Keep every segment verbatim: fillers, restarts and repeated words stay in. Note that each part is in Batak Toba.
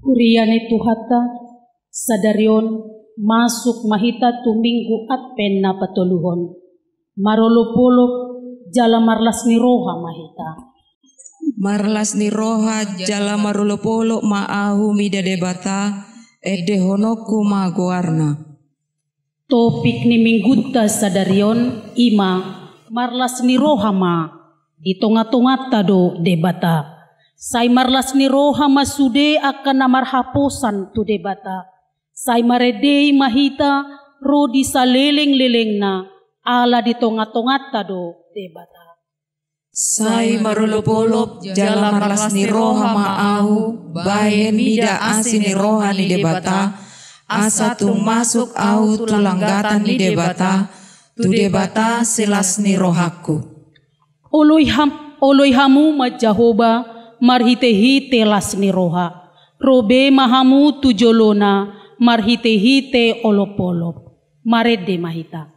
Huria ni Tuhanta, sadari on masuk ma hita tu Minggu Advent na patoluhon. Marolopolop jala marlas ni roha ma hita. Marlas ni roha jala marolopolop ma ahu mida Debata, endehononku ma goarna. Topik ni Minggunta sadari on i ma, marlas ni roha ma, di tonga-tonganta do Debata. Sai marlas ni roha ma sude angka na marhaposan tu Debata. Sai marende i ma hita ro di saleleng-lelengna, ala di tonga-tonganta do Debata. Sai marolopolop jala marlas ni roha ma ahu, bahen mida asi ni roha ni Debata, asa tung masuk ahu tu langgatan ni Debata, tu Debata silas ni rohangku. Oloi ham-, oloi hamu ma Jahowa marhite-hite las ni roha, ro be ma hamu tu jolona marhite-hite olopolop. Marende ma hita.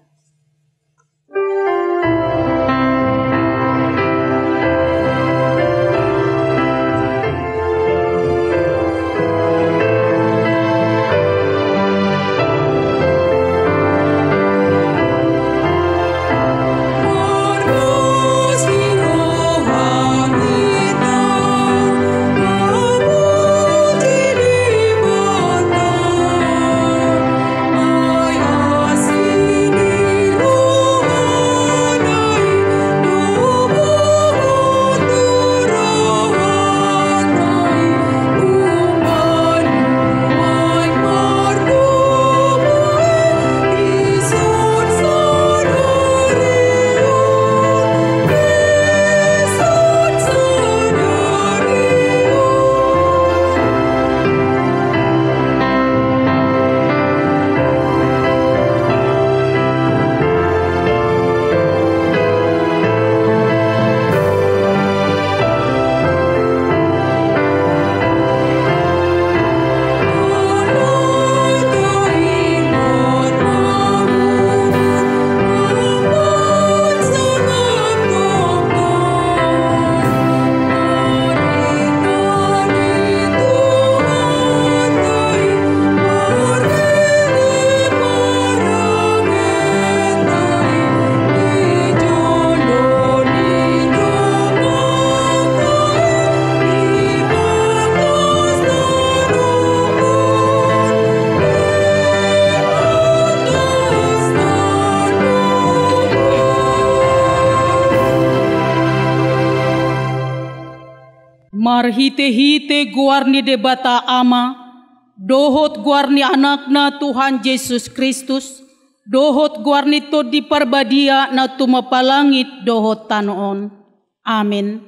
Marhite-hite goar ni Debata Ama, dohot goar ni Anakna Tuhan Jesus Kristus, dohot goar ni Tondi Parbadia na tumompa langit dohot tano on. Amen.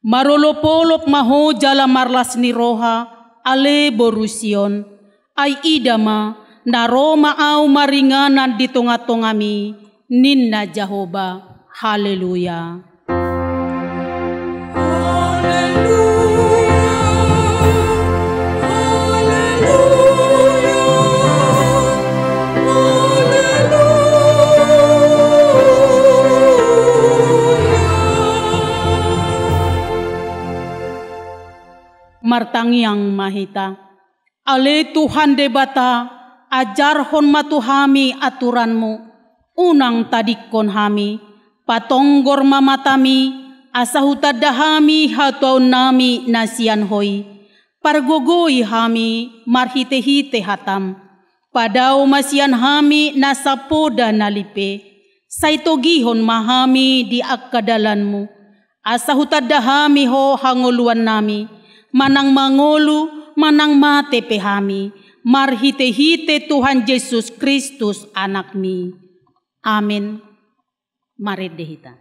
Marolopolop ma ho jala marlas ni roha, ale boru Sion. Ai ida ma, na ro ma ahu maringanan di tonga-tongami, ninna Jahowa. Haleluya. Haleluya, haleluya, haleluya. Martangiang ma hita. Ale Tuhan Debata, ajarhon ma tu hami aturan-Mu, unang tadingkon hami, patonggor ma matami, asa hutanda hami hatuaonnami na sian Ho i. Pargogoi hami marhite-hite hataM. Padao ma sian hami nasa poda na limpe, sai togihon ma hami di angka dalanMu. Asa hutanda hami Ho hangoluannami, manang mangolu, manang mate pe hami, marhite-hite Tuhan Jesus Kristus AnakMi. Amen. Marende hita.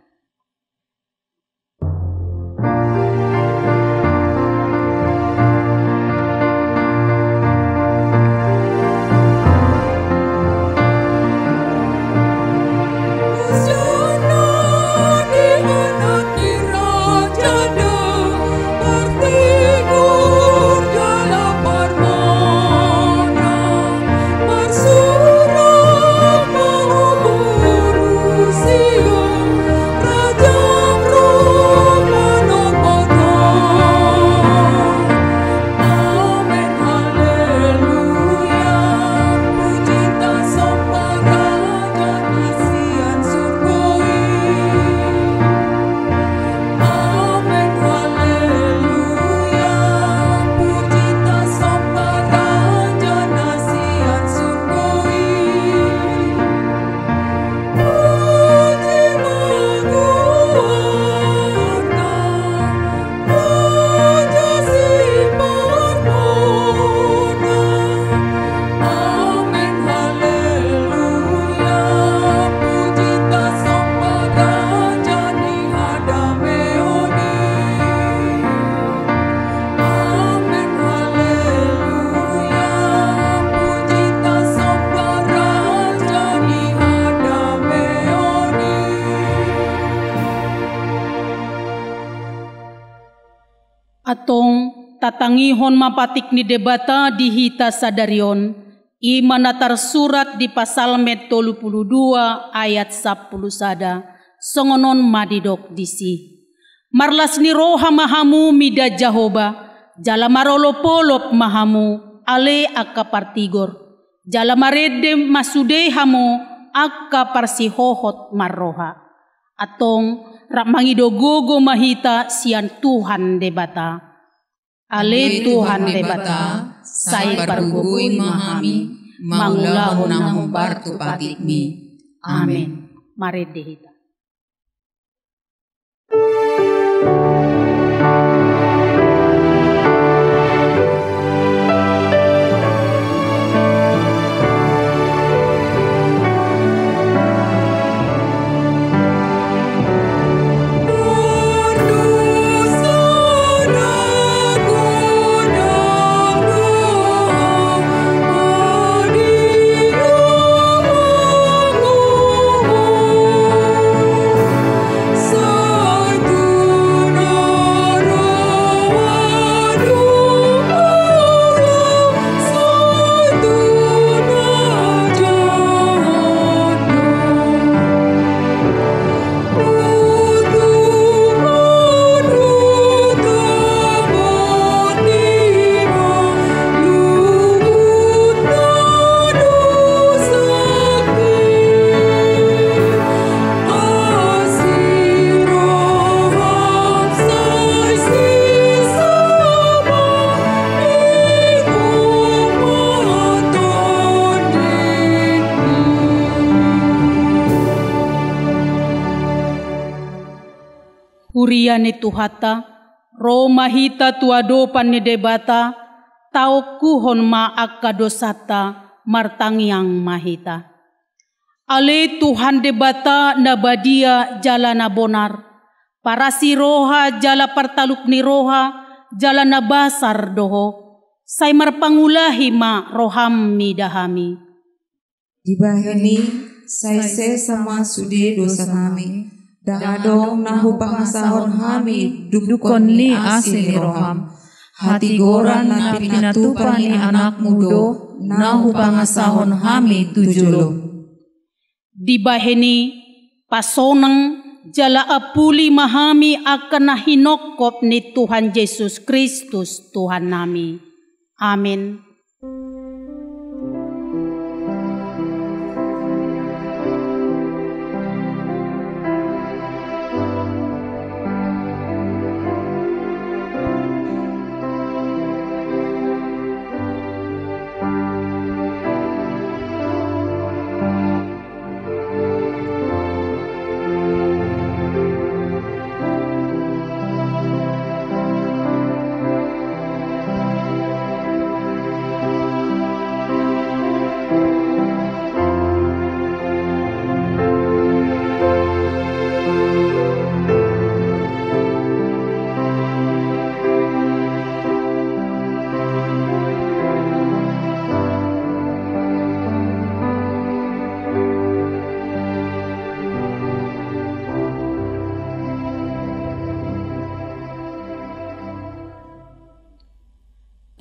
Antong, tatangihon ma patik ni Debata di hita sadari on, i ma na tarsurat di Psalmen tolu pulu dua ayat sampulu sada, songon on ma didok disi: Marlas ni roha ma hamu mida Jahowa, jala marolopolop ma hamu, ale angka partigor, jala marende ma sude hamu, angka parsihohot marroha. Antong, rap mangido gogo ma hita sian Tuhan Debata. Ale Tuhan Debata, sai pargogoi ma hami, mangulahon na hombar tu patikmi. Amen. Marende hita. Huria ni Tuhanta, ro ma hita tu adopan ni Debata, taongkuhon ma angka dosanta, martangiang ma hita. Ale Tuhan Debata na badia jala na bonar, parasi roha jala partaluk ni roha, jala na basar do Ho, sai marpangulahi ma roham mida hami. Dibahen i, sai sesa ma sude dosanami, ndang adong na hupangasahon hami dungkon ni asi ni roham. Hatigoran na pinatupa ni Anakmu do na hupangasahon hami tu jolom. Dibahen i, pasonang jala apuli ma hami angka na hinongkop ni Tuhan Jesus Kristus Tuhannami. Amen.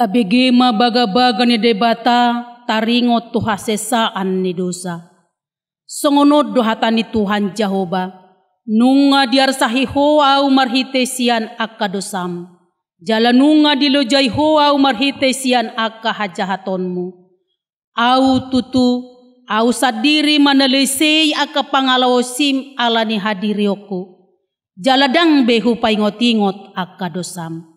Tabege ma bagabaga ni Debata, taringot tu hasesaan ni dosa. Songon on do hata ni Tuhan Jahowa: Nunga diarsahi Ho Ahu marhite sian angka dosam, jala nunga dilojai Ho Ahu marhite sian angka hajahatonmu. Ahu tutu, Ahu sandiri ma na lesei angka pangalaosim ala ni hadirionku, jala ndang be hupaingotingot angka dosam.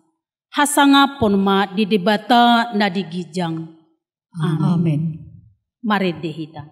Hasangapon ma di Debata na di ginjang. Amen. Amen. Marende hita.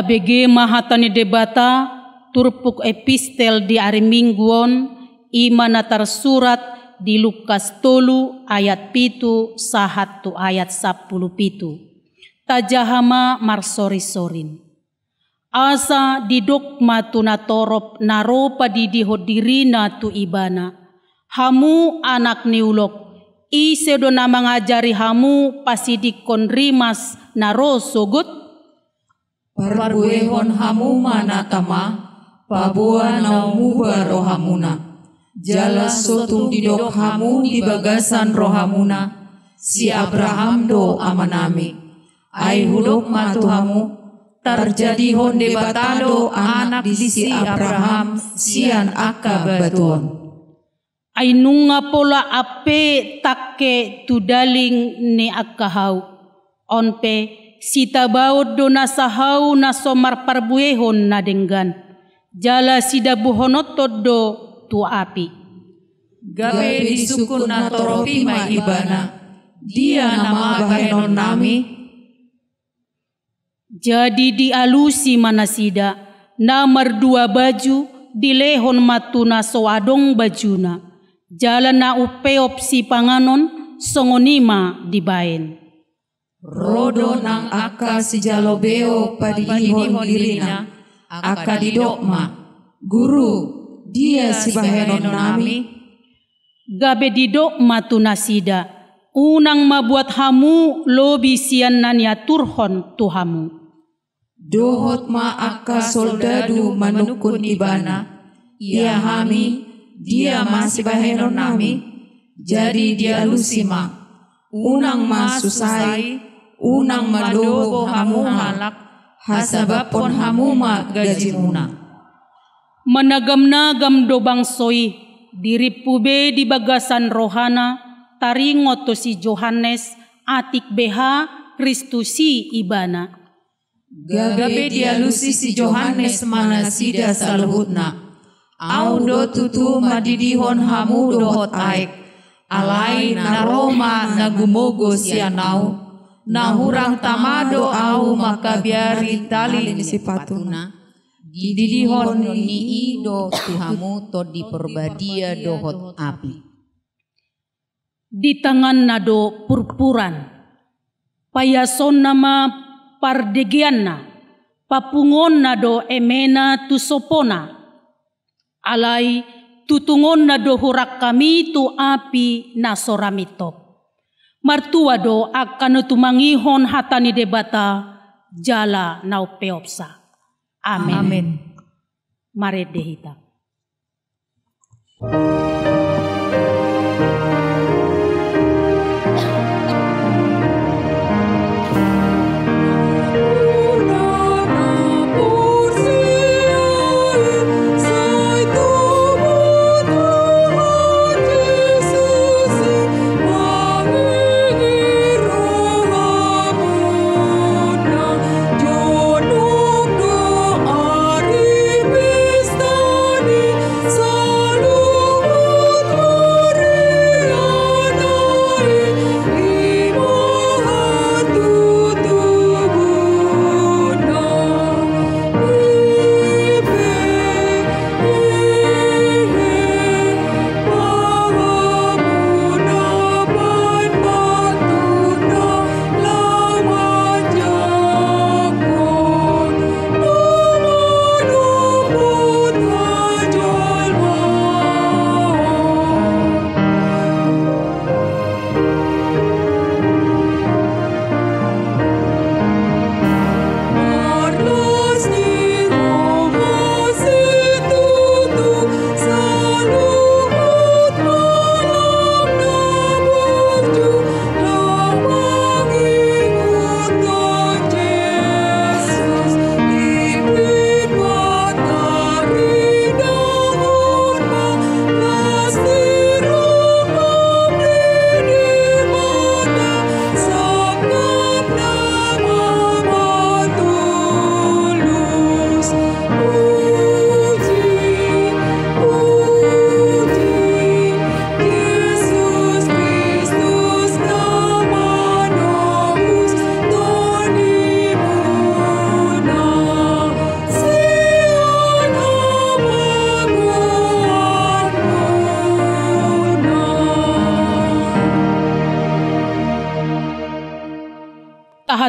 Bege ma hata ni Debata, turpuk epistel di ari Minggu on, i ma na tarsurat di Lukas tolu ayat pitu sahat tu ayat sampulu pitu. Tajaha ma marsorisorin. Asa didok ma tu natorop na ro padidihon dirina tu ibana: Hamu anak ni ulok, ise do na mangajari hamu pasidingkon rimas na ro sogot? Parbuehon hamu ma na tama, paboa na muba rohamuna. Jala so tung didok hamu di bagasan rohamuna: Si Abraham do amanami. Ai hudok ma tu hamu: Tarjadihon Debata do anak di si Abraham sian angka batu on. Ai nunga pola ampe tangke tu daling ni angka hau. On pe, sitabaon do nasa hau na so marparbuehon na denggan, jala sidabuhononton do tu api. Gabe disungkun natorop i ma ibana: Dia nama bahenonnami? Jadi dialusi ma nasida, na mardua baju dilehon ma tu na so adong bajuna, jala na umpeop sipanganon, songon i ma dibaen. Ro do nang angka sijalo beo padidihon dirina, angka didok ma: Guru, dia sibahenonnami? Gabe didok ma tu nasida: Unang ma buat hamu lobi sian na niaturhon tu hamu. Dohot ma angka soldadu manungkun ibana: Ia hami, dia ma sibahenonnami? Jadi dialusi ma: Unang ma susai, unang ma lobo hamu halak, hasabamhon hamu ma gajimuna. Managamnagam do bangso i, dirimpu be di bagasan rohana, taringot tu si Johannes, atik beha Kristus i ibana. Gabe dialusi si Johannes ma nasida saluhutna: Ahu do tutu mandidihon hamu dohot aek, alai na ro ma na gumogo sian ahu, na hurang tama do ahu mangkabiari tali ni sipatuna. Dididihon ni i do tu hamu Tondi Parbadia dohot api. Di tanganna do purpuran, paiasonna ma pardegeanna, papunguonna do emena tu sopona. Alai tutungonna do hurang hami tu api na so ra mintop. Martua do angka na tumangihon hata ni Debata jala na umpeopsa. Amen. Amen. Marende hita.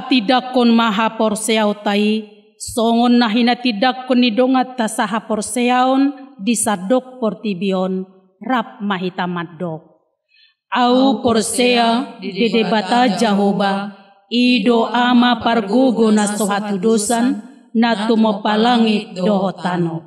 Tindangkon ma haporseaonta i, songon na hinatindangkon ni donganta sahaporseaon di sandok portibi on, rap ma hita mandok. Ahu porsea di Debata Jahowa, i do Ama pargogo na so hatudosan, na tumompa langit dohot tano.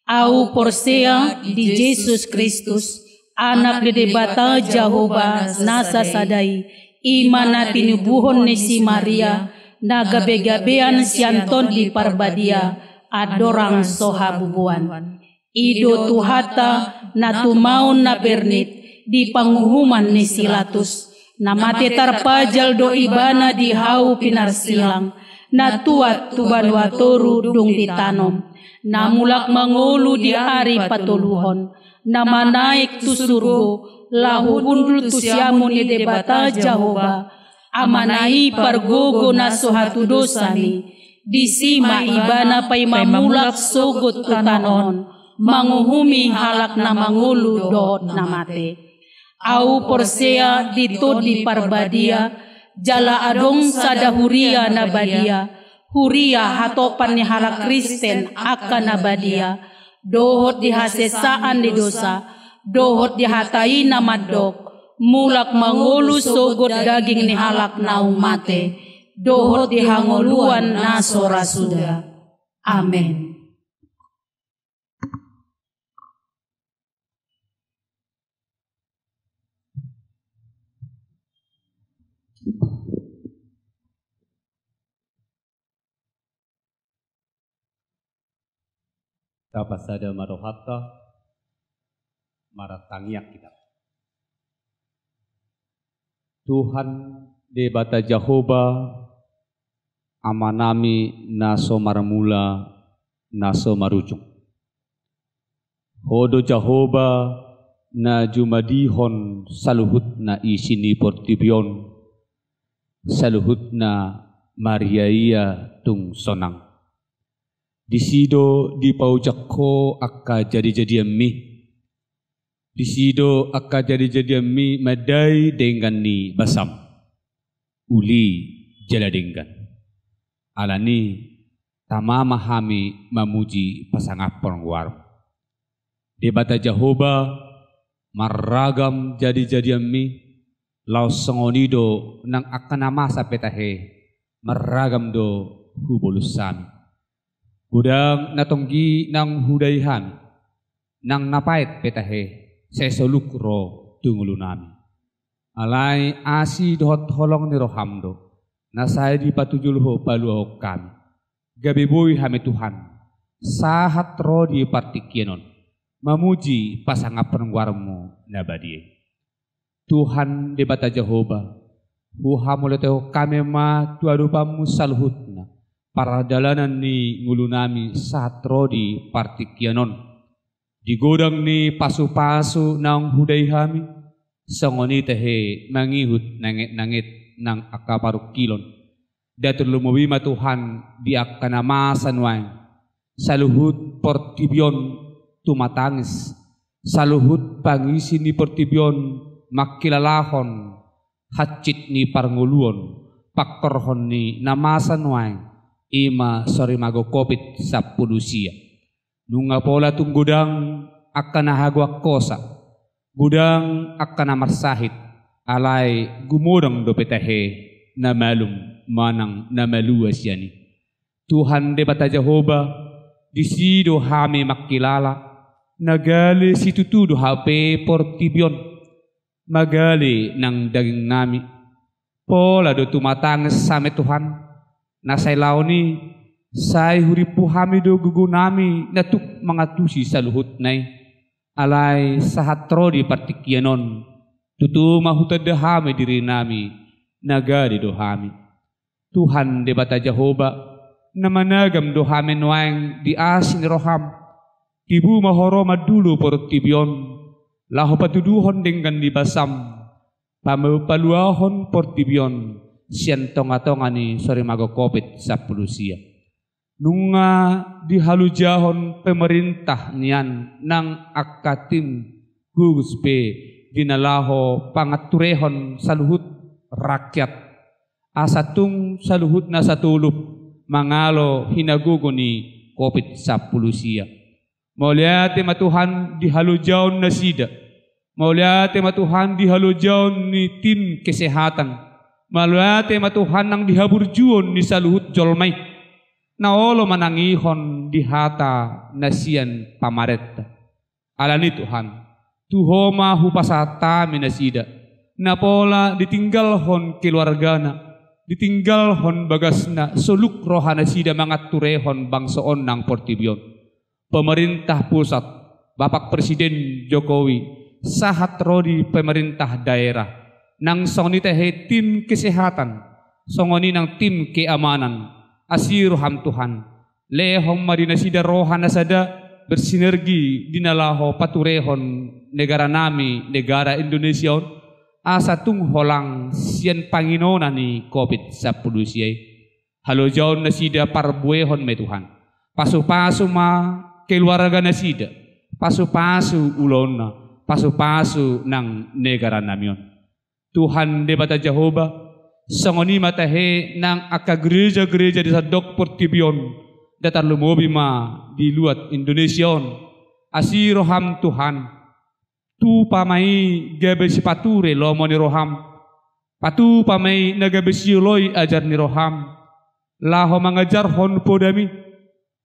Ahu porsea di Jesus Kristus, Anak ni Debata Jahowa na sasada i, i ma na tinubuhon ni si Maria, na gabegabean sian Tondi Parbadia, andorang so habubuan. I do Tuhanta, na tumaon na bernit di panguhuman ni si Latus, na mate tarpajal do Ibana di hau pinarsilang, na tuat tu banua toru dung ditanom, na mulak mangolu di ari patoluhon, na manaek tu surgo, laho hundul tu siamun ni Debata Jahowa, Amana i pargogo na so hatudosan i. Disi ma Ibana paima mulak sogot tu tano on, manguhumi halak na mangolu dohot na mate. Ahu porsea di Tondi Parbadia, jala adong sada huria na badia, huria hatopan ni halak Kristen angka na badia, dohot di hasesaan ni dosa, dohot di hata i na mandok, mulak mangolu sogot daging ni halak naung mate, dohot di hangoluan na so ra suda. Amen. Tapasada ma rohanta, martangiang hita. Tuhan Debata Jahowa, Amanami na so marmula, na so marujung. Ho do Jahowa na jumadihon saluhutna isi ni portibi on, saluhutna mariaia tung sonang. Disi do dipaojak Ho angka jadijadianmi. Disi do angka jadijadianmi mandai denggan ni basam. Uli jala denggan. Alani tama ma hami mamuji pasangaphon goarmu. Debata Jahowa, marragam jadijadianmi, laos songon i do nang angka na masa pe tahe, marragam do hubolus hami. Godang na tonggi naung hudai hami, nang na paet pe tahe, sai soluk ro tu ngolunami. Alai asi dohot holong ni roham do, na sai dipatujolo Ho paluahon hami. Gabe boi hami Tuhan, sahat ro di partingkian on, mamuji pasangaphon goarmu na badia i. Tuhan Debata Jahowa, huhamauliatehon hami ma tu adopanmu saluhutna pardalanan ni ngolunami sahat ro di partingkian on. Di godang ni pasupasu naung hudai hami, songon i tahe mangihut nangetnanget nang angka parungkilon. Nda tarlumobi ma Tuhan di angka na masa nuaeng. Saluhut portibi on tumatangis. Saluhut pangisi ni portibi on mangkilalahon hansit ni parngoluon, pangkorhon ni na masa nuaeng, i ma sorimago covid sampulu sia. Nunga pola tung godang angka na hagoan hosa, godang angka na marsahit, alai gumodang dope tahe na malum manang na malua sian i. Tuhan Debata Jahowa, disi do hami mangkilala, na gale situtu do hape portibi on, magale nang dagingnami. Pola do tumatangis hami Tuhan, na sai laon i, sai hurimpu hami do gogonami na tuk mangantusi saluhutna i. Alai sahat ro di partingkian on, tutu ma hutanda hami dirinami, na gale do hami. Tuhan Debata Jahowa, na managam do hami nuaeng di asi ni roham. Tibu ma Ho ro mandulo portibi on, laho patuduhon denggan ni basam, pama-, paluahon portibi on sian tongatonga ni sorimago covid sampulu sia. Nunga dihalojahon pemerintah nian nang angka tim gugus pe di na laho panganturehon saluhut rakyat. asa tung saluhutna satolop mangalo hinagogo ni Covid sampulu sia. Mauliate ma Tuhan di halojaon nasida. Mauliate ma Tuhan di halojaon ni tim kesehatan. Mauliate ma Tuhan nang di haburjuon ni saluhut jolma i. Na olo manangihon di hata na sian pamarenta. Alani Tuhan, tu Ho ma hupasahat hami nasida, na pola ditinggalhon keluargana, ditinggalhon bagasna, soluk roha nasida manganturehon bangso on nang portibi on. Pemerintah pusat, Bapak Presiden Jokowi, sahat ro di pemerintah daerah, nang songon i tahe tim kesehatan, songon i nang tim keamanan, asi roham Tuhan, lehon ma di nasida roha na sada bersinergi di na laho paturehon negara nami, negara Indonesia on, asa tung holang sian panginosna ni Covid sampulu sia i. Halojaon nasida parbuehon ma i Tuhan. Pasupasu ma keluarga nasida. Pasupasu ulaonna. Pasupasu nang negara nami on. Tuhan Debata Jahowa, songon i ma tahe nang angka gereja-gereja di sandok portibi on, nda tarlumobi ma di luat Indonesia on. Asi roham Tuhan, tupa ma i gabe sipature lomo ni roham, patupa ma i na gabe sioloi ajar ni roham, laho mangajarhon podam i,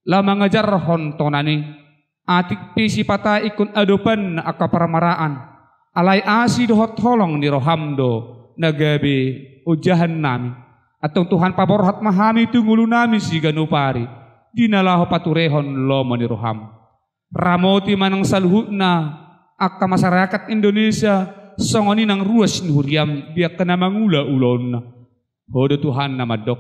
laho mangajarhon tonan i. Atik pe sipata ingkon adopan angka parmaraan, alai asi dohot holong ni roham do na gabe ojahan nami. Antong Tuhan, paborhat ma hami tu ngolu nami siganup ari di na laho paturehon lomo ni roham. Ramoti ma nang saluhutna angka masyarakat Indonesia, songon i nang ruas ni huriam di angka na mangula ulaonna. Ho do Tuhan na mandok,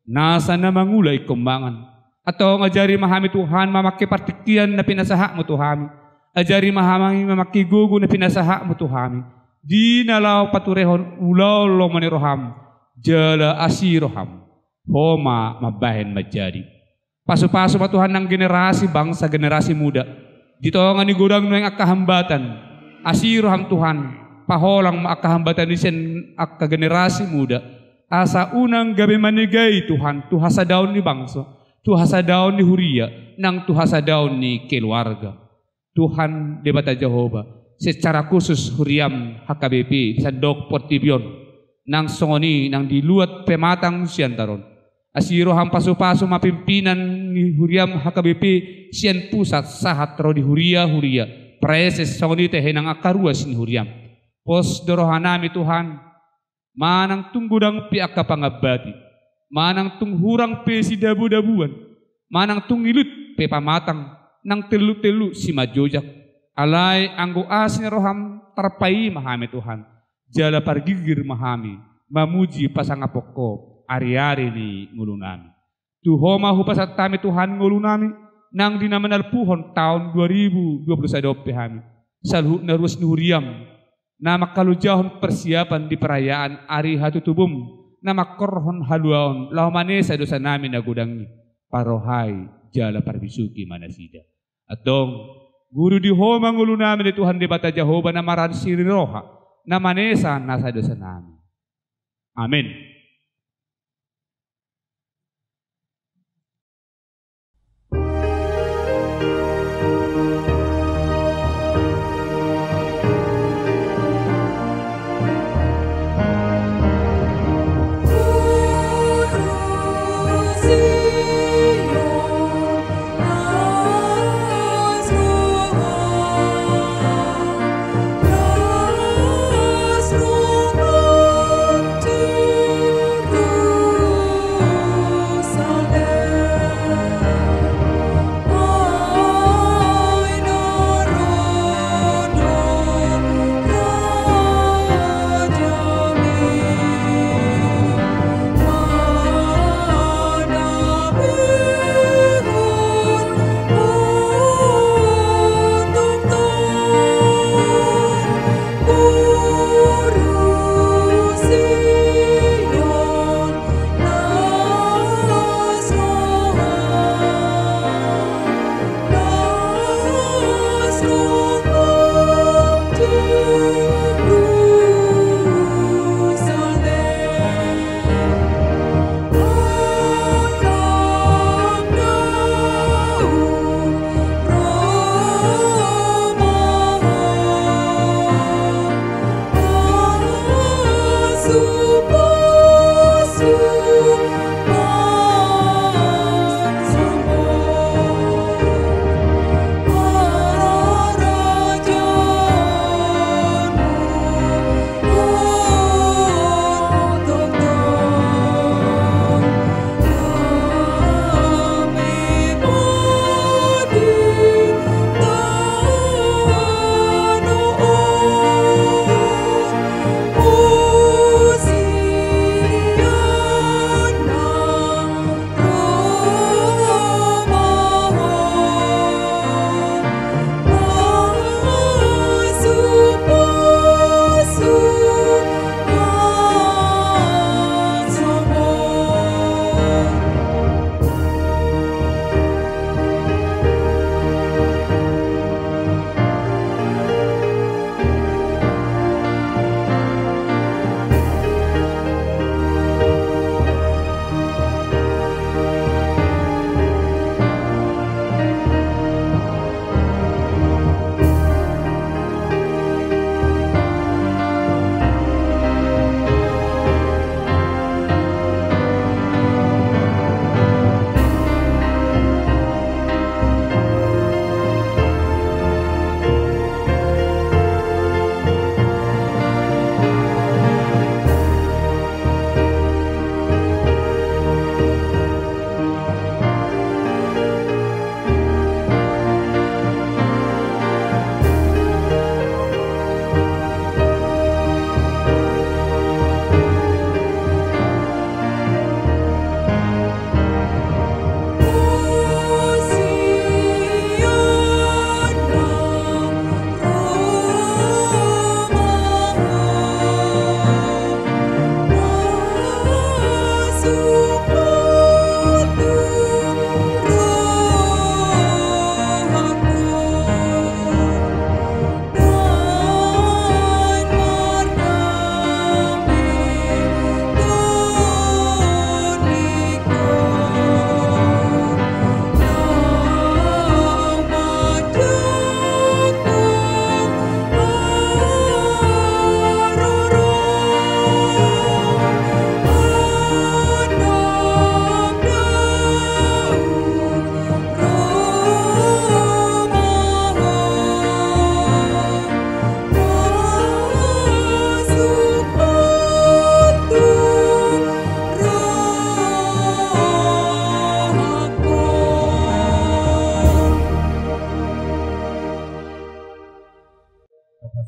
nasa na mangula ingkon mangan. Antong ajari ma hami Tuhan mamangke partingkian na pinasahatmu tu hami. Ajari ma hami mamangke gogo na pinasahatmu tu hami, di na laho paturehon ulaon lomo ni roham, jala asi roham, Ho ma mambahen manjadi. Pasupasu ma Tuhan nang generasi bangsa, generasi muda. Di tonga ni godang nuaeng angka hambatan, asi roham Tuhan, paholang ma angka hambatan i sian angka generasi muda, asa unang gabe manegai Tuhan tu hasadaon ni bangso, tu hasadaon ni huria, nang tu hasadaon ni keluarga. Tuhan Debata Jahowa, secara khusus huriam H K B P di sandok portibi on, nang songon i nang di luat pematang siantar on. Asi roham pasupasu ma pimpinan ni huriam H K B P sian pusat sahat ro di huria-huria, praeses songon i tahe nang angka ruas ni huriam. Pos do roha nami Tuhan, manang tung godang pe angka pangambati, manang tung hurang pe sidabu-dabuan, manang tung ilut pe pamatang, nang tellu-tellu simanjojak. Alai anggo asi ni roham tarpaima hami Tuhan, jala pargirgir ma hami mamuji pasangaphon Ho ari-ari ni ngolu nami. Tu Ho ma hupasahat hami Tuhan ngolu nami, nang di na manalpuhon taon dua ribu dua puluh sada on pe hami. Saluhutna ruas ni huriam, na mangkalojahon persiapan di perayaan ari hatutubum, na mangkorhon haluaon laho manesa dosa nami na godang i, parrohai jala parbisuhi ma nasida. Antong, guru di Ho ma ngolu nami ale Tuhan Debata Jahowa na marasi ni roha, na manesa nasa dosa nami. Amen.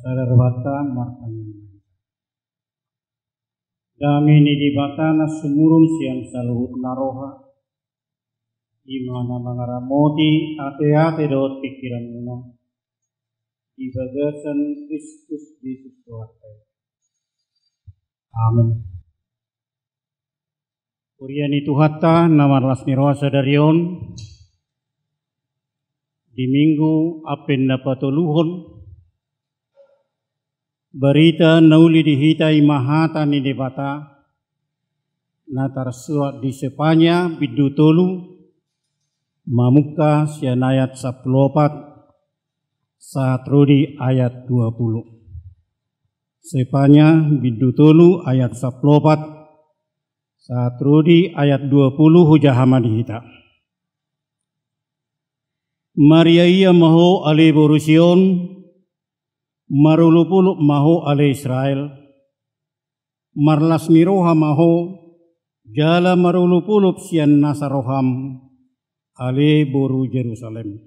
Sada rohanta martangiang. Dame ni Debata na sumurung sian saluhut na roha, i ma na mangaramoti ateate dohot pingkiranmuna di bagasan Kristus Jesus Tuhanta. Amen. Huria ni Tuhanta na marlas ni roha sadari on, di Minggu Advent na patoluhon, barita na uli di hita i ma hata ni Debata na tarsurat di Sepania bindu tolu, mamungka sian ayat sampulu opat sahat ro di ayat dua pulu. Sepania bindu tolu ayat sampulu opat sahat ro di ayat dua pulu, hujaha ma di hita. Mariaia ma ho ale boru Sion, marolopolop ma ho ale Israel, marlas ni roha ma ho, jala marolopolop sian nasa roham, ale boru Jerusalem.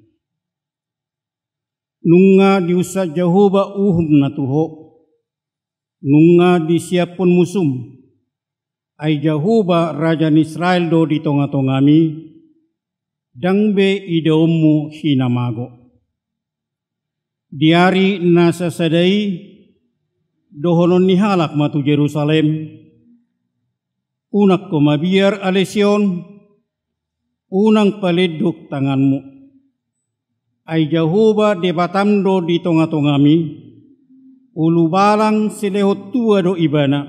Nunga diunsat Jahowa uhumna tu ho, nunga disiaphon musum. Ai Jahowa, Raja ni Israel do di tongatongami, ndang be idaonmu hinamago. Di ari na sasada i, dohonon ni halak ma tu Jerusalem: Unang ho mabiar ale Sion, unang palenduk tanganmu. Ai Jahowa Debatam do di tongatongami, ulubalang silehon tua do Ibana,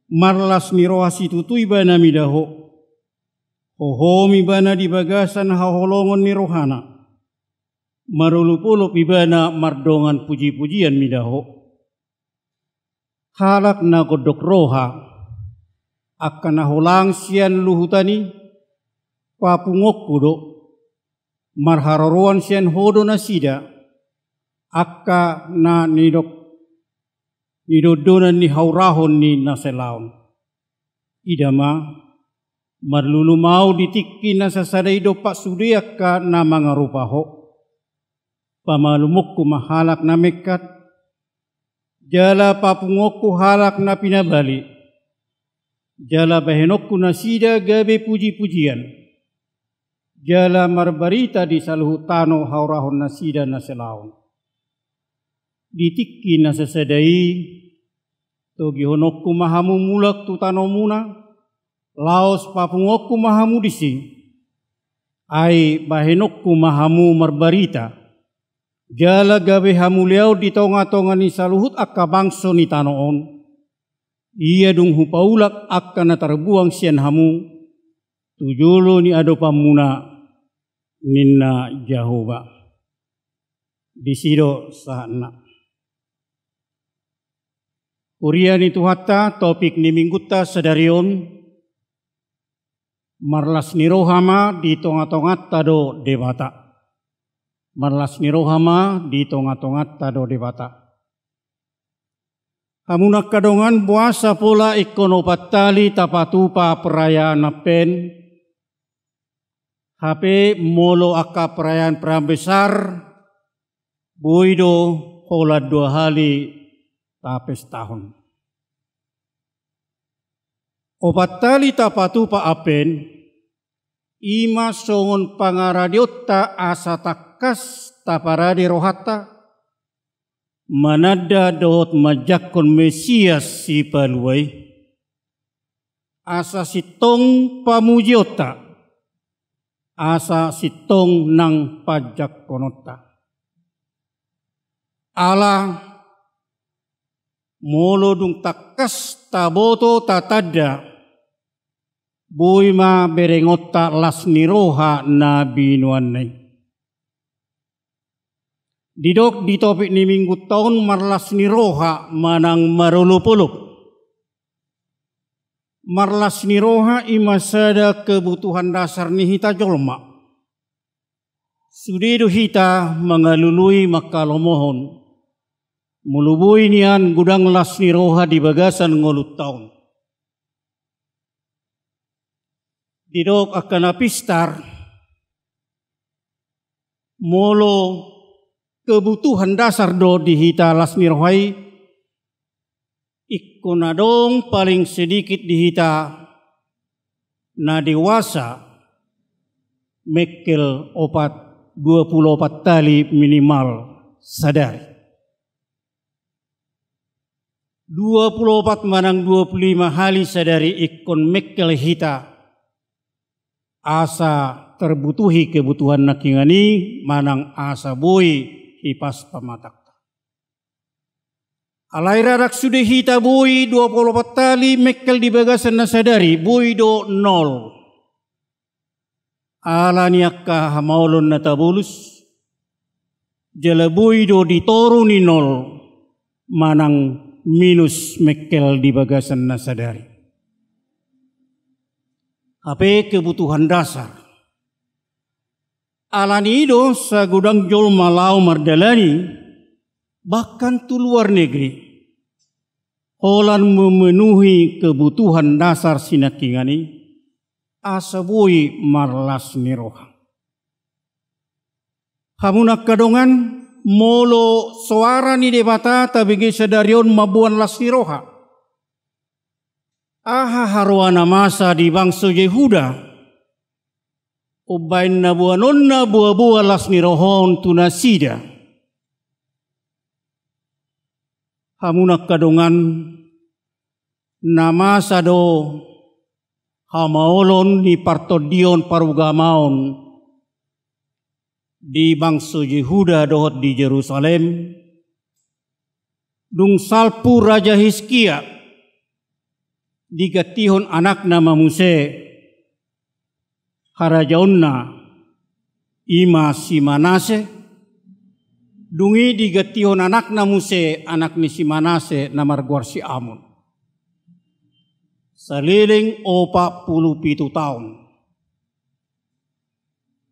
marlas ni roha situtu Ibana mida ho. Hohom Ibana di bagasan haholongon ni rohana, marolopolop Ibana mardongan pujipujian mida ho. Halak na gondok roha, angka na holang sian luhutan i, papunguonku do, marharoroan sian ho do nasida, angka na nidok, nidondonan ni haurahon ni na salaon. Ida ma, marlulu ma ahu di tingki na sasada i dompak sude angka na mangarupa ho. Pamalumonku ma halak na mengkat, jala papunguonku halak na pinabali, jala bahenonku nasida gabe pujipujian, jala marbarita di saluhut tano haurahon nasida na salaon. Di tingki na sasada i, togihononku ma hamu mulak tu tanomuna, laos papunguonku ma hamu disi. Ai bahenonku ma hamu marbarita, jala gabe hamuliaon di tongatonga ni saluhut angka bangso ni tano on. Ia dung hupaulak angka na tarbuang sian hamu tu jolo ni adopanmuna, ninna Jahowa. Disi do sahatna. Huria ni Tuhanta, topik ni minggunta sadari on: Marlas ni roha ma di tongatonganta do Debata. Marlas ni roha ma di tongatonganta do Debata. Hamu na angka dongan, boasa pola ingkon opat hali tapatupa perayaan Advent? Hape molo angka perayaan-perayaan besar, boi do holan dua hali tapestahon. Opat hali tapatupa Advent, i ma songon pangaradeonta asa tangkas taparade rohanta, mananda dohot manjangkon Mesias Sipalua i, asa sintong pamujionta, asa sintong nang panjangkononta. Ala molo dung tangkas taboto tatanda, boi ma berengonta las ni roha na binoanna i. Didok di topik ni minggunta on marlas ni roha manang marolopolop. Marlas ni roha i ma sada kebutuhan dasar ni hita jolma. Sude do hita mangalului mangkalomohon, molo boi nian godang las ni roha di bagasan ngolunta on. Didok angka na pistar, molo kebutuhan dasar do di hita las ni roha i, ingkon adong paling sedikit di hita na dewasa mengkel opat, dua pulu opat tali minimal sadari. Dua pulu opat manang dua pulu lima hali sadari ingkon mengkel hita, asa terbutuhi kebutuhan nangkiningan i, manang asa boi hipas pamatangta. Alai rarang sude hita boi dua pulu opat tali mengkel di bagasan na sadari, boi do nol. Ala ni angka hamaolon na tabolus, jala boi do di toru ni nol manang minus mengkel di bagasan na sadari. Hape kebutuhan dasar. Ala ni i do sagodang jolma laho mardalani, bahkan tu luar negeri, holan memenuhi kebutuhan dasar sinangkiningan i, asa boi marlas ni roha. Hamu na angka dongan, molo soara ni Debata tabege sadari on mamboan las ni roha, aha haroa na masa di bangso Jehuda umbahen na boanonna boaboa las ni roha on tu nasida? Hamu na angka dongan, na masa do hamaolon ni partondion parugamaon di bangso Jehuda dohot di Jerusalem, dung salpu Raja Hiskia digantihon anakna ma muse harajaonna, i ma si Manase, dung i digantihon anakna muse, anak ni si Manase na margoar si Amon. Saleleng opat pulu pitu taon.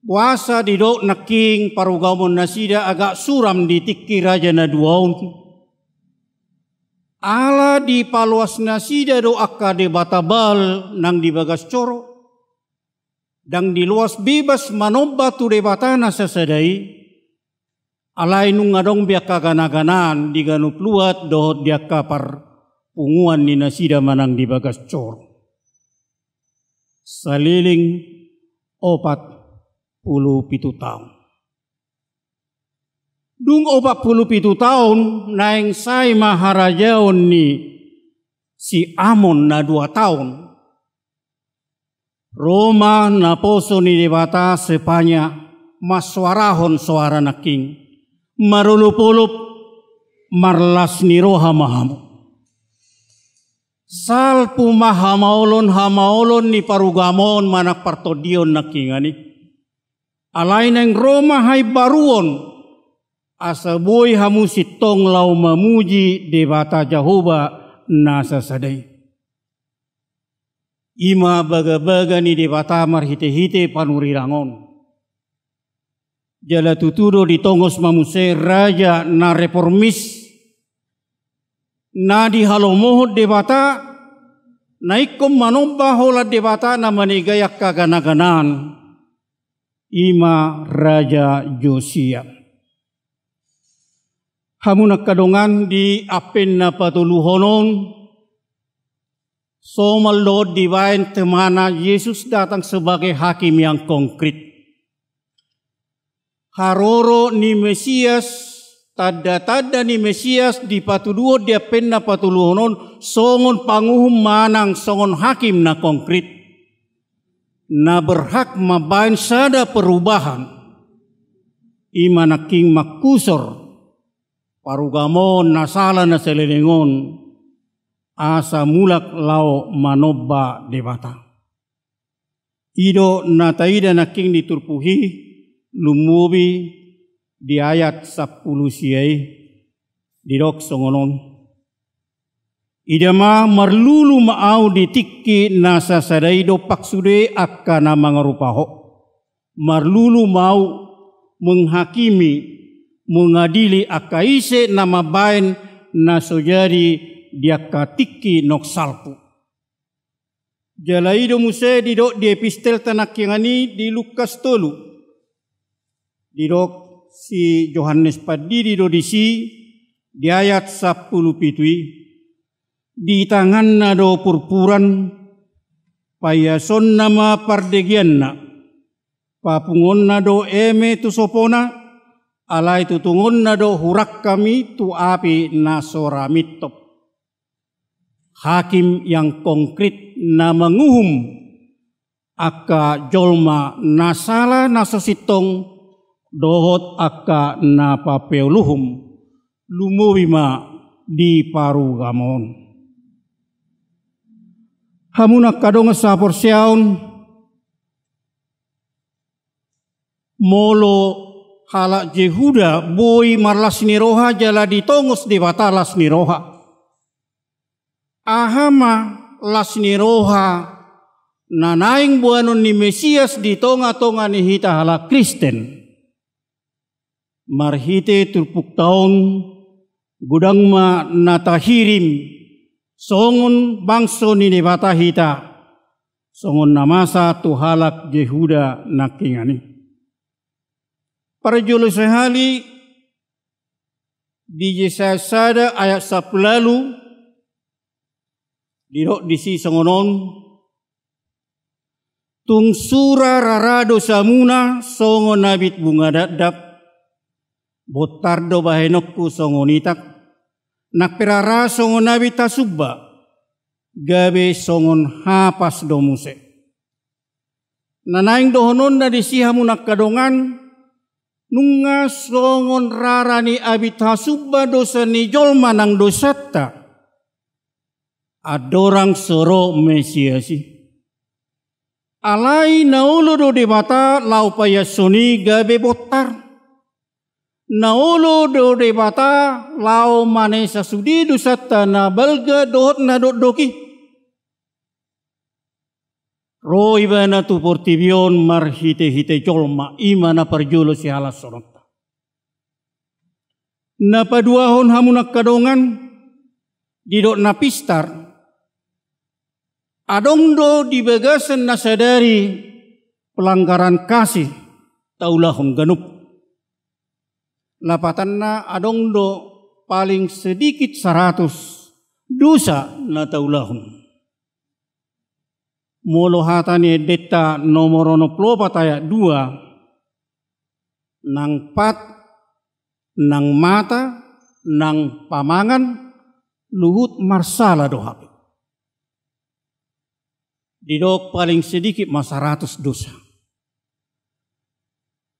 Boasa didok nangkin parugamaon nasida agak suram di tingki raja na dua on? Ala dipaloas nasida do angka debata Baal nang di bagas joro. Ndang diloas bebas manomba tu Debata na sasada i, alai nunga adong be angka ganaganaan di ganup luat dohot di angka parpunguan ni nasida manang di bagas joro. Saleleng opat pulu pitu taon. Dung opat pulu pitu taon, naeng sae ma harajaon ni si Amon na dua taon. Ro ma naposo ni Debata sepanya mansoarahon soara nangkin, marolopolop, marlas ni roha ma hamu. Salpu ma hamaolon-hamaolon ni parugamaon manang partondion nangkiningan i. Alai naeng ro ma haimbaruon, asa boi hamu sintong laho mamuji Debata Jahowa na sasada i. I ma bagabaga ni Debata marhitehite panurirang on. Jala tutu do ditongos ma muse raja na reformis, na dihalomohon Debata, na ingkon manomba holan Debata na manegai angka ganaganaan, i ma Raja Josia. Hamu na angka dongan, di Advent na patoluhon on, somal dohot dibaen temana, Jesus datang sebagai hakim yang konkret. Haroro ni Mesias, tanda-tanda ni Mesias dipatuduhon di Advent na patoluhon on songon panguhum manang songon hakim na konkret, na berhak mambaen sada perubahan, i ma nangkin mangkusor parugamaon na sala na saleleng on, asa mulak laho manomba Debata. I do na taida nangkin di turpuk i, lumobi di ayat sampulu sia i, didok songon on. Ida ma, marlulu ma ahu di tingki na sasada i dompak sude angka na mangarupa ho. Marlulu ma ahu menghakimi, mengadili angka ise na mambaen na so jadi di angka tingki naung salpu. Jala i do muse didok di epistelta nangkiningan i di Lukas tolu. Didok Si Johannes Pandidi do disi, di ayat sampulu pitu i, di tanganna do purpuran, paiasonna ma pardegeanna, papungonna do eme tu sopona, alai tutungonna do hurangkam i tu api na so ra mintop. Hakim yang konkret na manguhum angka jolma na sala na so sintong dohot angka na papeoluhum, lumobi ma di parugamoon. Hamu na angka dongan saporseaon, molo halak Jehuda boi marlas ni roha jala ditongos Debata las ni roha. Aha ma las ni roha na naeng boanon ni Mesias di tonga-tonga ni hita halak Kristen? Marhite turpukta on, godang ma na tahirim songon bangso ni Debata hita, songon na masa tu halak Jehuda nangkiningan i. Parjolo sahali, di Jesaya sada ayat sampulu ualu, didok disi songon on: Tung sura rara dosamuna songon abit bunga dakdak, bontar do bahenonku songon itak, nang pe rara songon abit hasumba, gabe songon hapas do muse. Na naeng dohononna disi, hamu na angka dongan, nunga songon rara ni abit hasumba dosa ni jolma nang dosanta, andorang so ro Mesias i. Alai na olo do Debata laho paiashon i gabe bontar. Na olo do Debata laho manesa sude dosanta na balga dohot na dokdok i. Ro Ibana tu portibi on marhite-hite jolma, i ma na parjolo sihalashononta. Na paduahon, hamu na angka dongan, didok na pistar, adong do di bagasan na sadari pelanggaran kasih taulahon ganup. Lapatanna, adong do paling sedikit saratus dosa na taulahon. Molo hata ni endenta nomor onom pulu opat ayat dua, nang pat, nang mata, nang pamangan, luhut marsala do hape. Didok paling sedikit ma saratus dosa.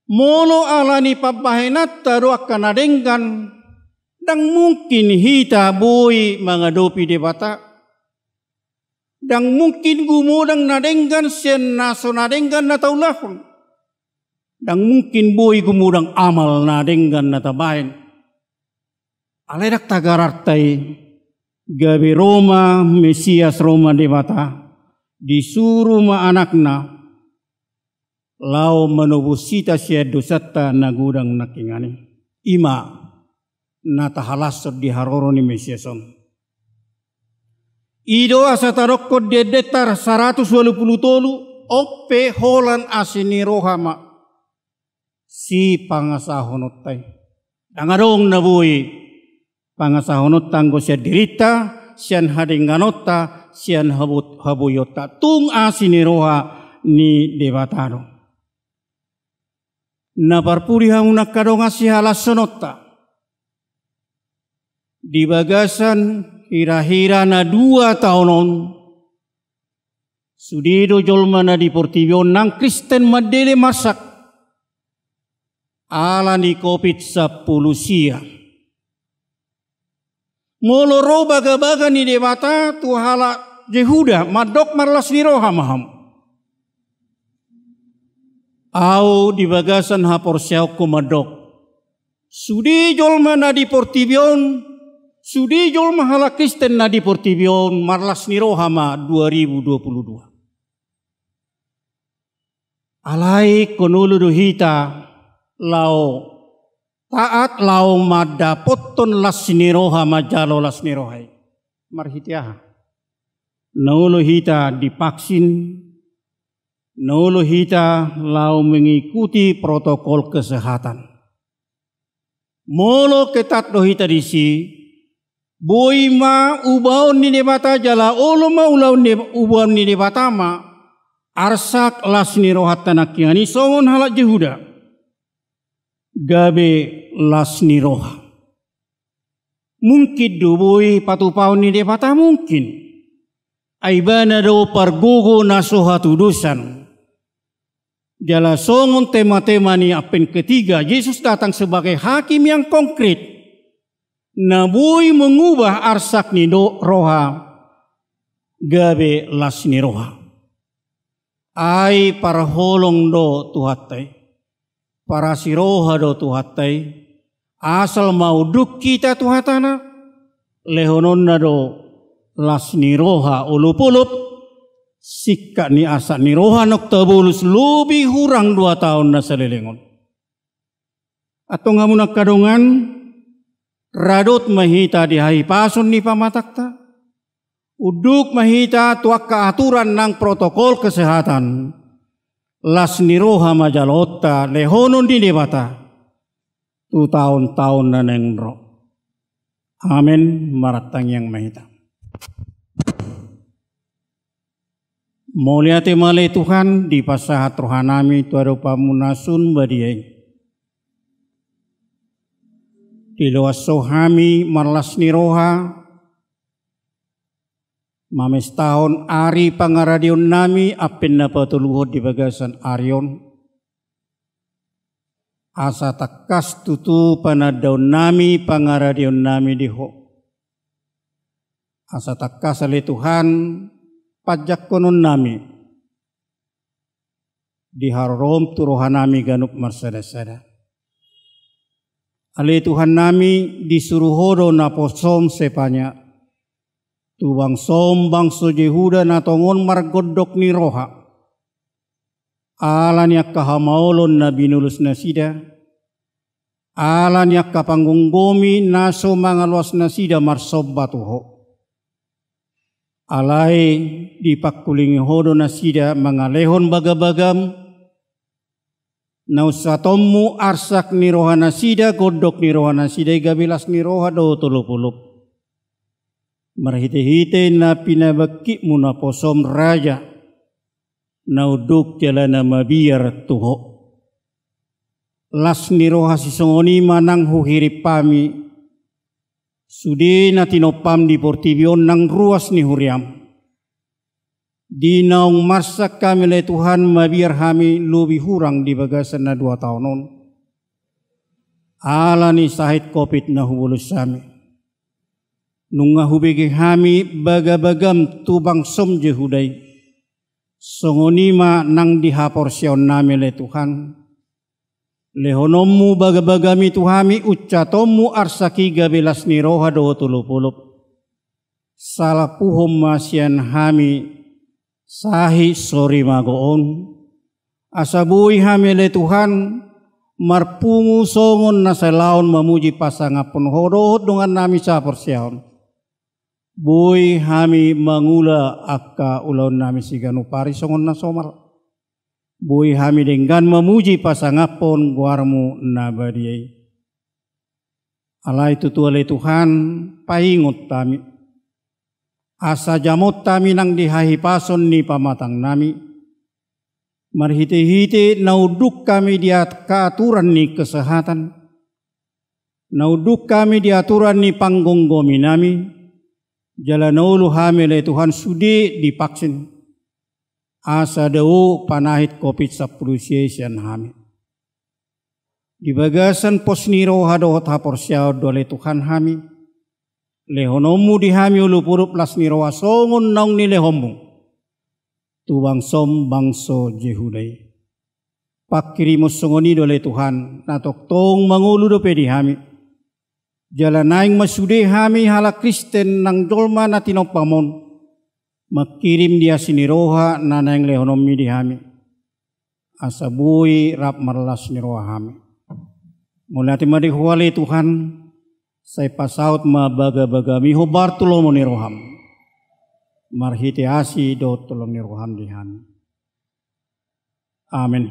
Molo ala ni pambahenanta do angka na denggan, ndang mungkin hita boi mangadopi Debata. Ndang mungkin gumodang na denggan sian na so na denggan na taulahon. Ndang mungkin boi gumodang amal na denggan na tabahen. Alai ndang tagararta i, gabe ro ma Mesias, ro ma Debata, disuru ma Anakna laho manobus hita sian dosanta na godang nangkiningan i. I ma na tahalashon di haroro ni Mesias on. I do asa tadokkon di endenta saratus ualu pulu tolu, on pe holan asi ni roha ma sipangasahononta i. Ndang adong na boi pangasahononta anggo sian dirinta, sian hadengganonta, sian habot-, haboionta. Tung asi ni roha ni Debata do. Na parpudi, hamu na angka dongan, sihalashononta. Di bagasan hira-hira na dua taon on, sude do jolma na di portibi on nang Kristen mandele marsak ala ni Covid sampulu sia. Molo ro bagabaga ni Debata tu halak Jehuda, mandok marlas ni roha ma hamu. Ahu di bagasan haporseaonku mandok, sude jolma na di portibi on, sude jolma halak Kristen na di portibi on, marlas ni roha ma dua ribu dua pulu dua. Alai ingkon olo do hita laho taat, laho mandapothon las ni roha, manjalo las ni roha i. Marhite aha? Na olo hita divaksin, na olo hita laho mengikuti protokol kesehatan. Molo ketat do hita disi, boi ma ubaon ni Debata jala olo ma ulaon ni, ubaon ni Debata ma arsak las ni rohanta nangkiningan i songon halak Jehuda. Gabe las ni roha. Mungkin do boi patupaon ni Debata, mungkin. Ai ibana do pargogo na so hatudosan. Jala songon tema-tema ni Advent ketiga, Jesus datang sebagai hakim yang konkret. Na boi mengubah arsak ni do-, roha, gabe las ni roha. Ai parholong do Tuhanta i. Parasi roha do Tuhanta i. Asal ma unduk hita tu hatana, lehononna do las ni roha olop-olop, singkat ni arsak ni roha naung tabolus lobi hurang dua taon na saleleng on. Antong hamu na angka dongan, radot ma hita di hahipason ni pamatangta, unduk ma hita tu angka aturan nang protokol kesehatan, las ni roha ma jaloonta lehonon ni Debata tu taon-taon na naeng ro. Amen. Martangiang ma hita. Mauliate ma ale Tuhan, dipasahat rohanami tu adopanmu na sun badia i. Diloas Ho hami marlas ni roha, mamestahon ari pangaradeonnami Advent na patoluhon di bagasan ari on. Asa tangkas tutu panandaonnami pangaradeonnami di Ho. Asa tangkas ale Tuhan, panjangkononnami di haroroM tu rohanami ganup marsada-sada. Ale Tuhannami, disuru Ho do naposoM Sepania tu bangsoM, bangso Jehuda na tongon margondok ni roha. Ala ni angka hamaolon na binolus nasida, ala ni angka panggomgomi na so mangaloas nasida marsomba tu Ho. Alai dipangkulingi Ho do nasida mangalehon bagabagaM, na unsatonMu arsak ni roha nasida, gondok ni roha nasida i gabe las ni roha dohot olop-olop. Marhite-hite na pinabangkitMu naposoM Raja, na unduk jala na mabiar tu Ho. Las ni roha sisongon i ma nang huhirim hami, sude na tinompaM di portibi on nang ruas ni huriaM. Di naung marsak hami ale Tuhan, mabiar hami lobi hurang di bagasan na dua taon on. Ala ni sahit covid na hubolus hami. Nunga hubege hami bagabagaM tu bangsoM Jehuda i. Songon i ma nang di haporseaonnami ale Tuhan. LehononMu bagabagaM i tu hami, unsatonMu arsak i gabe las ni roha dohot olop-olop. Salampuhon ma sian hami sahit sorimago on. Asa boi hami ale Tuhan, marpungu songon na sai laon mamuji pasangaphon Ho dohot dongannami sahaporseaon. Boi hami mangula angka ulaonnami siganup ari songon na somal. Boi hami denggan mamuji pasangaphon goarMu na badia i. Alai tutu ale Tuhan, paingot hami. Asa jamot hami nang di hahipason ni pamatangnami. Marhite-hite na unduk hami di at-, angka aturan ni kesehatan. Na unduk hami di aturan ni panggomgominami. Jala na olo hami ale Tuhan sude divaksin. Asa dao panahit covid sampulu sia i sian hami. Di bagasan pos ni roha dohot haporseaon do ale Tuhan hami. LehononMu di hami olop-olop las ni roha songon naung nilehonMu tu bangsoM bangso Jehuda i. Pangkirimon songon i do ale Tuhan, na tongtong mangolu dope di hami. Jala naeng ma sude hami halak Kristen nang jolma na tinompaM on, mangkirim di asi ni roha na naeng lehononMi di hami. Asa boi rap marlas ni roha hami. Mauliate ma di Ho ale Tuhan, sai pasaut ma bagabagaMi hombar tu lomo ni rohaM. Marhite asi dohot holong ni rohaM di hami. Amen.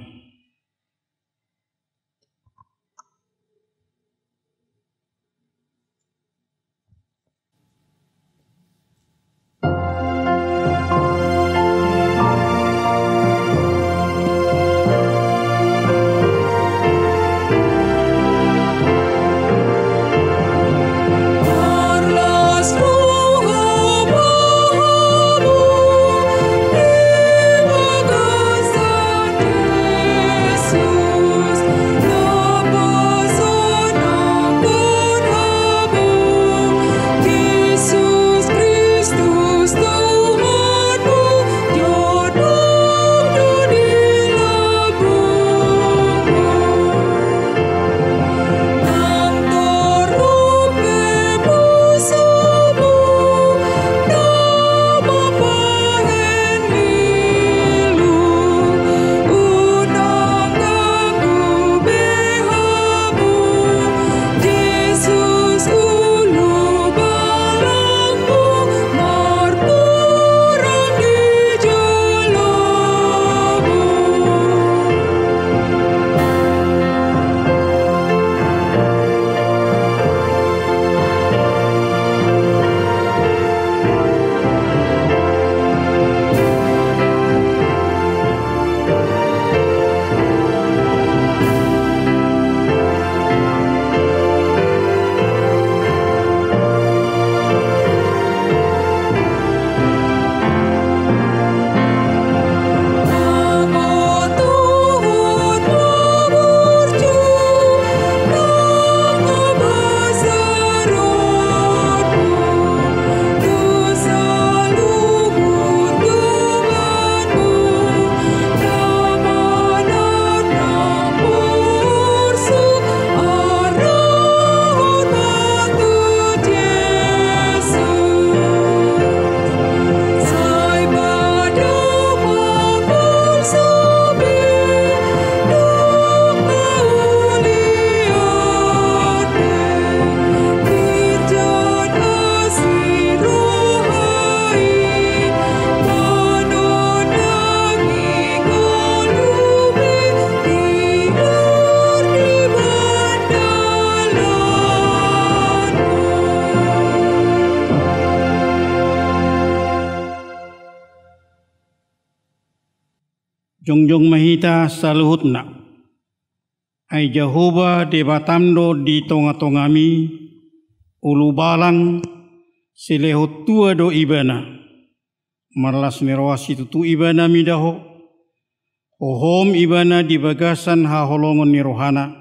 Jongjong ma hita saluhutna. Ai Jahowa Debatam do di tongatongami, ulubalang, silehon tua do Ibana. Marlas ni roha situtu Ibana mida Ho. Hohom Ibana di bagasan haholongon ni rohana.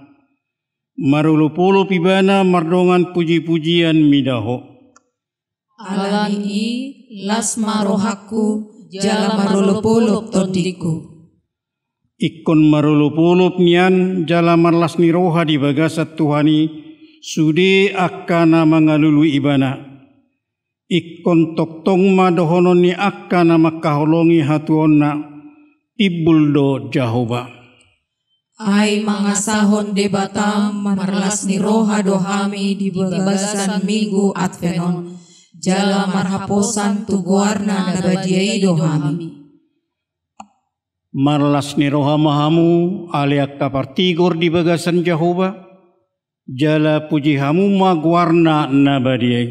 Marolopolop Ibana mardongan pujipujian mida Ho. Ala ni i, las ma rohangku, jala marolopolop tondingku. Ingkon marolopolop nian jala marlas ni roha di bagasan Tuhan i, sude angka na mangalului Ibana. Ingkon tongtong ma dohonon ni angka na mangkaholongi hatuaonna, timbul do Jahowa. Ai mangasahon Debatam marlas ni roha do hami di bagasan Minggu Advent on, jala marhaposan tu goarna na badia i do hami. Marlas ni roha ma hamu, ale angka partigor di bagasan Jahowa, jala puji hamu ma goarna na badia i.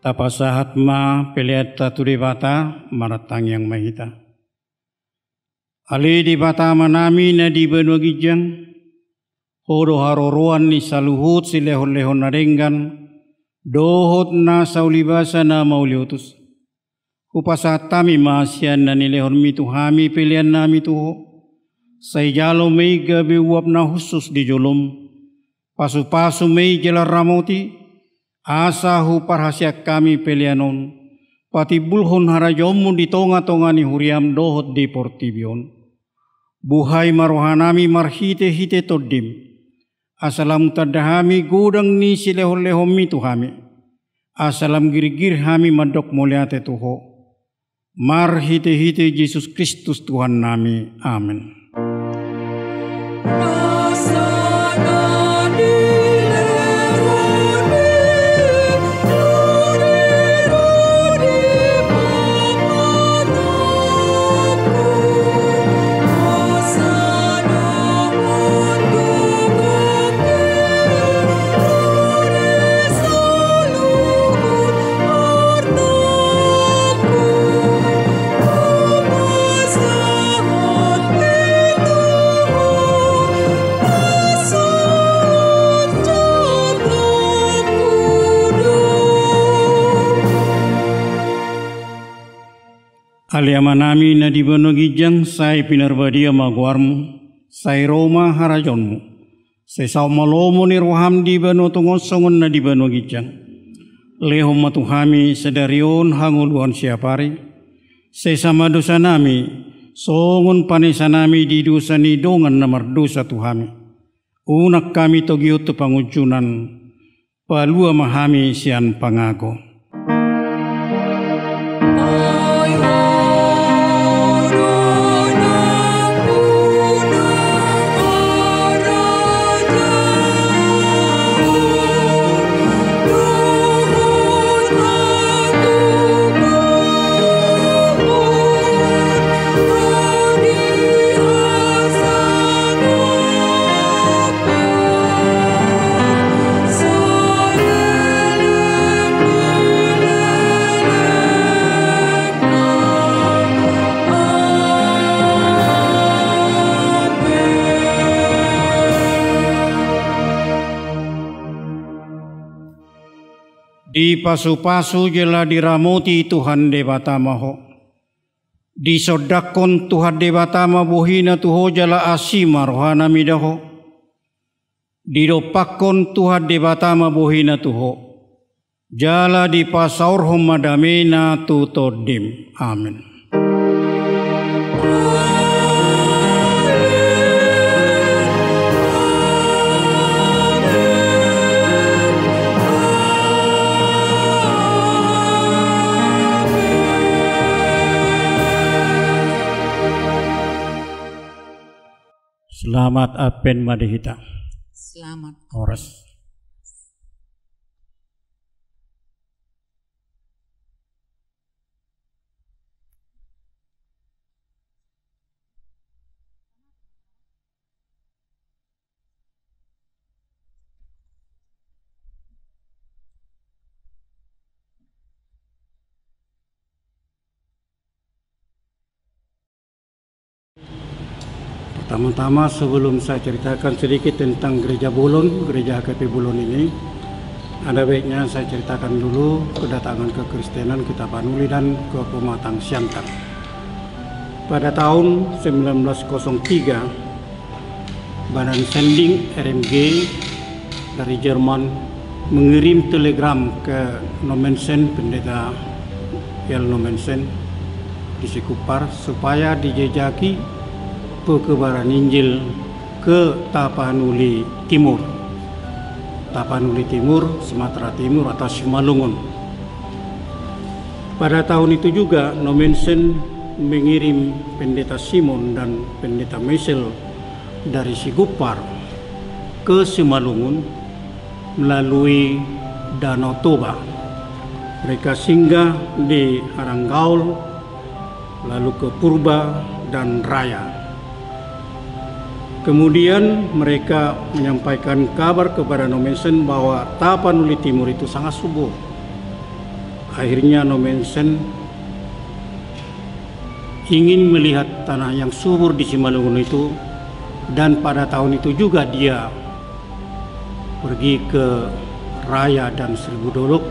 Tapasahat ma peleanta tu Debata, martangiang ma hita. Ale Debata Amanami na di banua ginjang, Ho do haroroan ni saluhut silehonlehon na denggan, dohot na saulibasa na mauliutus. Hupasahat hami ma sian na nilehonmi tu hami peleannami tu Ho. Sai jalo ma i gabe uap na hushus di jolom. Pasupasu ma i jala ramoti, asa huparhaseang hami pelean on patimbulhon harajaonmu di tongatonga ni huriam dohot di portibi on. Buhai ma rohanami marhitehite Tondim, asa lam tanda hami godang ni silehonlehonmi tu hami, asa lam girgir hami mandok mauliate tu Ho. Marhitehite Jesus Kristus Tuhannami. Amen. Ale Amanami na di banua ginjang, sai pinarbadia ma goarmu, sai ro ma harajaonmu, sai saut ma lomo ni roham di banua tonga on songon na di banua ginjang. Lehon ma tu hami sadari on hangoluan siapari, sesa ma dosanami, songon panesanami di dosa ni dongan na mardosa tu hami. Unang hami togihon tu pangunjunan, palua ma hami sian pangago. Dipasupasu jala diramoti Tuhan Debata ma ho. Disondangkon Tuhan Debata ma bohina tu ho jala asi ma rohana mida ho. Didompakkon Tuhan Debata ma bohina tu ho. Jala dipasaorhon ma damena tu tondim. Amen. Selamat Advent ma di hita. Selamat. Horas. Pertama-tama, sebelum saya ceritakan sedikit tentang Gereja Bolon, Gereja H K P Bolon ini, ada baiknya saya ceritakan dulu kedatangan kekristenan ke Tapanuli dan ke Pematang Siantar. Pada tahun sembilan belas kosong tiga, Badan Sending R M G dari Jerman mengirim telegram ke Nommensen, Pendeta L. Nommensen di Sikuppar, supaya dijajaki pekebaran Injil ke Tapanuli Timur. Tapanuli Timur, Sumatera Timur atau Simalungun. Pada tahun itu juga Nommensen mengirim Pendeta Simon dan Pendeta Meisel dari Sikuppar ke Simalungun melalui Danau Toba. Mereka singgah di Haranggaol, lalu ke Purba dan Raya. Kemudian mereka menyampaikan kabar kepada Nommensen bahwa Tapanuli Timur itu sangat subur. Akhirnya Nommensen ingin melihat tanah yang subur di Simalungun itu, dan pada tahun itu juga dia pergi ke Raya dan Seribu Dolok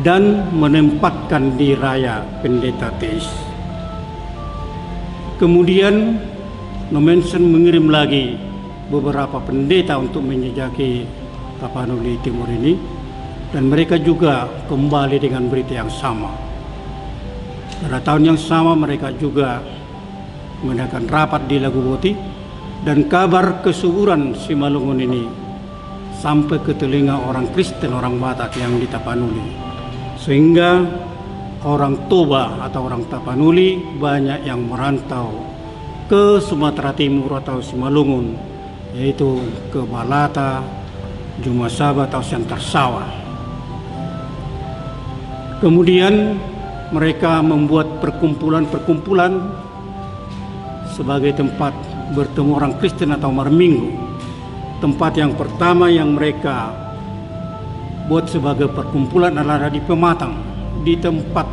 dan menempatkan di Raya Pendeta Teis. Kemudian Nommensen mengirim lagi beberapa pendeta untuk menjajaki Tapanuli Timur ini, dan mereka juga kembali dengan berita yang sama. Pada tahun yang sama mereka juga mengadakan rapat di Laguboti, dan kabar kesuburan Simalungun ini sampai ke telinga orang Kristen, orang Batak yang di Tapanuli, sehingga orang Toba atau orang Tapanuli banyak yang merantau ke Sumatera Timur atau Simalungun, yaitu ke Balata, Jumasaba atau Siantar Sawa. Kemudian mereka membuat perkumpulan-perkumpulan sebagai tempat bertemu orang Kristen atau marminggu. Tempat yang pertama yang mereka buat sebagai perkumpulan adalah di Pematang, di tempat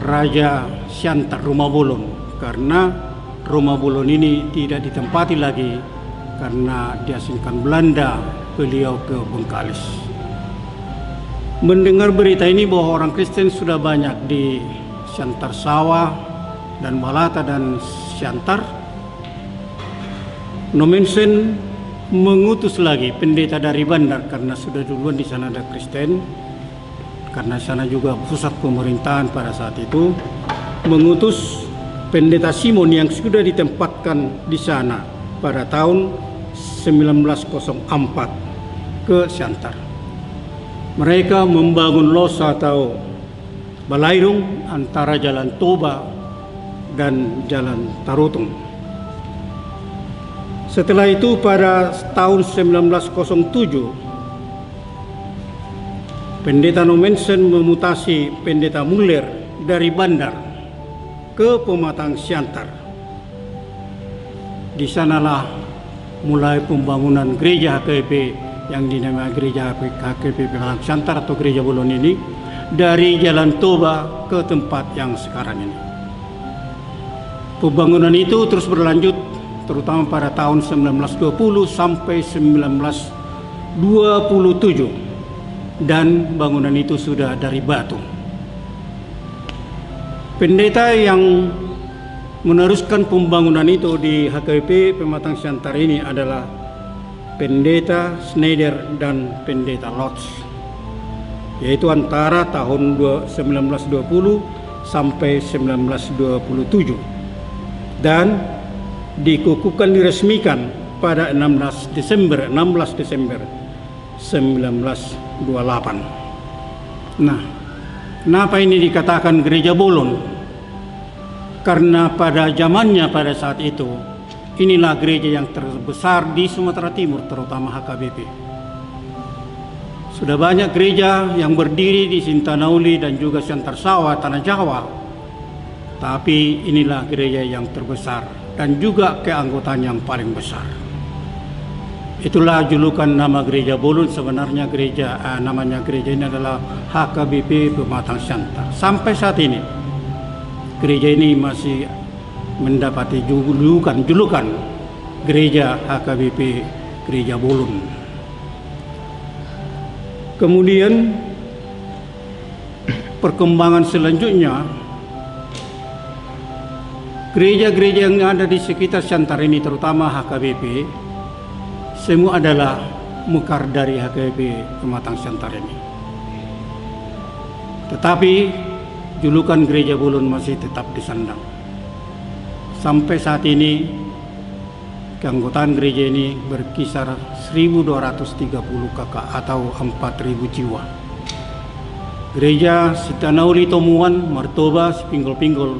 Raja Siantar, Ruma Bolon, karena Ruma Bolon ini tidak ditempati lagi karena diasingkan Belanda beliau ke Bengkalis. Mendengar berita ini bahwa orang Kristen sudah banyak di Siantar Sawa dan Balata dan Siantar, Nommensen mengutus lagi pendeta dari Bandar karena sudah duluan di sana ada Kristen, karena sana juga pusat pemerintahan pada saat itu, mengutus Pendeta Simon yang sudah ditempatkan di sana pada tahun sembilan belas kosong empat ke Siantar. Mereka membangun losa atau balairung antara Jalan Toba dan Jalan Tarutung. Setelah itu, pada tahun sembilan belas kosong tujuh, Pendeta Nommensen memutasi Pendeta Muller dari Bandar ke Pematang Siantar. Di sanalah mulai pembangunan gereja H K P yang dinamai gereja H K P Pematang Siantar atau Gereja Bolon ini, dari Jalan Toba ke tempat yang sekarang ini. Pembangunan itu terus berlanjut, terutama pada tahun sembilan belas dua puluh sampai sembilan belas dua puluh tujuh, dan bangunan itu sudah dari batu. Pendeta yang meneruskan pembangunan itu di H K P Pematang Siantar ini adalah Pendeta Schneider dan Pendeta Lotz, yaitu antara tahun dua-, sembilan belas dua puluh sampai sembilan belas dua puluh tujuh, dan dikukuhkan, diresmikan pada enam belas Desember, enam belas Desember sembilan belas dua puluh delapan. Nah, kenapa ini dikatakan Gereja Bolon? Karena pada zamannya, pada saat itu, Inilah gereja yang terbesar di Sumatera Timur, terutama H K B P. Sudah banyak gereja yang berdiri di Sinta Nauli dan juga Siantar Sawa, Tanah Jawa. Tapi inilah gereja yang terbesar dan juga keanggotaan yang paling besar. Itulah julukan nama gereja Bolon. Sebenarnya gereja, eh, namanya gereja ini adalah H K B P Pematang Siantar. Sampai saat ini gereja ini masih mendapati julukan, julukan gereja H K B P Gereja Bolon. Kemudian, perkembangan selanjutnya, gereja-gereja yang ada di sekitar Siantar ini, terutama H K B P, semua adalah mekar dari H K B P Pematang Siantar ini. Tetapi julukan Gereja Bolon masih tetap disandang. Sampai saat ini, keanggotaan gereja ini berkisar seribu dua ratus tiga puluh K K atau empat ribu jiwa. Gereja Sinta Nauli Tomuan, Martoba, Sipinggol-pinggol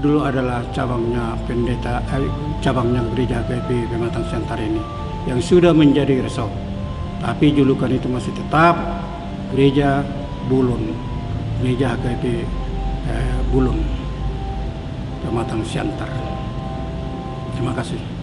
dulu adalah cabangnya pendeta, eh, cabangnya gereja H K B P Pematang Siantar ini yang sudah menjadi resort. Tapi julukan itu masih tetap Gereja Bolon, Gereja H K B P, eh, Bolon Pematang Siantar. Terima kasih.